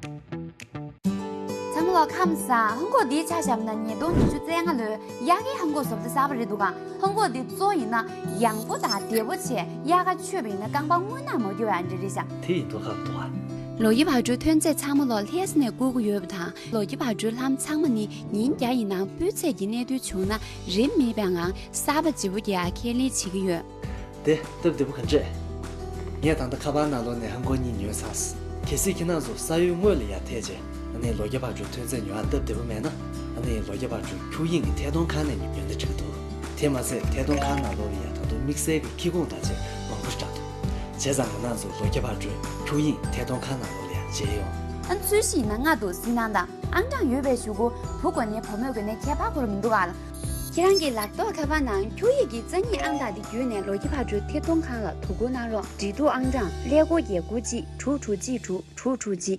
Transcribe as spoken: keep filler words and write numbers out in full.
ཚང་མ་ལོ་ཁམས་བཟང་། ཧང་གོ་འདིའི་ཆ་བཞག་ན་ཉིས་སྟོང་ཉི་ཤུ་རྩ་ལྔ་ལོའི་དབྱར་ཁའི་ཧང་གོ་བཟོ་ལྟ་གསར་པ་རེད་འདུག་ག་ཧང་གོ་འདི་གཙོ་ཡིན་ན་ཡང་པོ་དང་བདེ་པོ་བྱས། དབྱར་ཁ་ཆོད་པ་ཡིན་ན་རྐང་པ་རྔུལ་ནག་མ་རྒྱུ་ཡང་འདྲ་རེད་ཤག་དེ་ཡིན་མདོག་ཁ་མདོག་ཨ། ལོ་བརྒྱ་བར་དྲུག་ཐོན་རྫས་ཚང་མ་ལོ་ལྷས་ནས་བསྐུར་གི་ཡོད་པ་དང་། ལོ་བརྒྱ་བར་དྲུག་ལྷམ་ཚང་མ་ནི་ཉིན་བརྒྱ་ཡི་ནང་སྤུས་ཚད་ཀྱི་གནད་དོན་བྱུང་ན་རིན་མེད་པའི་ངང་གསར་པ་བརྗེ་པོ་རྒྱག་ཁས་ལེན་བྱེད་ཀྱི་ཡོད། དེ་སྟབས་བདེ་པོ་ག་འདྲས། ངས་ད་ལྟ་ཁ་པར་ནང་ལོགས་ནས་ཧང་གོ་གཉིས་ཉོས་ཚར། གལ་སྲིད་ཁྱེད་རང་ཚོ་ས་ཡོམ་སྔོན་ལ་ཡར་ཐད་རྗེས་ཨ་ནི་ལོ་བརྒྱ་བར་དྲུག་ཐོན་རྫས་ཉོ་ཡག་སྟབས་བདེ་པོ་མེད་ན། ཨ་ནི་ལོ་བརྒྱ་བར་དྲུག་ཁྱུག་དབྱིངས་ཀྱི་ཐད་གཏོང་ཁང་ནས་ཉོས་ན་འགྲིག་གི་འདུག་དེ་མ་ཟད་ཐད་གཏོང་ཁང་ནང་ལོགས་ལ་ཡང་ད་དུང་དམིགས་བསལ་གྱི་ཁྱི་གུང་དང་བཅས་མང་པོ་ཞིག་རག་འདུག་བྱས་ཙང་ང་རང་ཚོ་ལོ་བརྒྱ་བར་དྲུག་ཁྱུག་དབྱིངས་ཐད་གཏོང་ཁང་ནང་ལོགས་ལ་ཡང་མཇལ་ཡོང་། ཨ། ཚོས་གཞི་ཡིན་ན་ལྔ་འདུག་གཟིགས་གནང་དང་། ཨང་གྲངས་ཡོད་པའི་གཞུག་གུ་བུ་དགོས་ནའི་བུ་མོ་དགོས་ནའི་ཁྱད་པར་ཁོ་རང་མི་འདུག་ག་ཁྱེད་རང་གི་ལག་ཐོགས་ཁ་པར་ནང་ཁྱུག་དབྱིངས་ཀྱི་རྩ་གཉིས་ཨང་རྟགས་འདི་བརྒྱུད་ནས་ལོ་བརྒྱ་བར་དྲུག་ཐད་གཏོང་ཁང་ལ་དོ་ཁུར་གནང་རོགས། འབྲེལ་གཏུག་ཨང་གྲངས་ཀླད་ཀོར་བརྒྱད་དགུ་གཅིག་དྲུག་དྲུག་གཅིག་དྲུག་དྲུག་གཅིག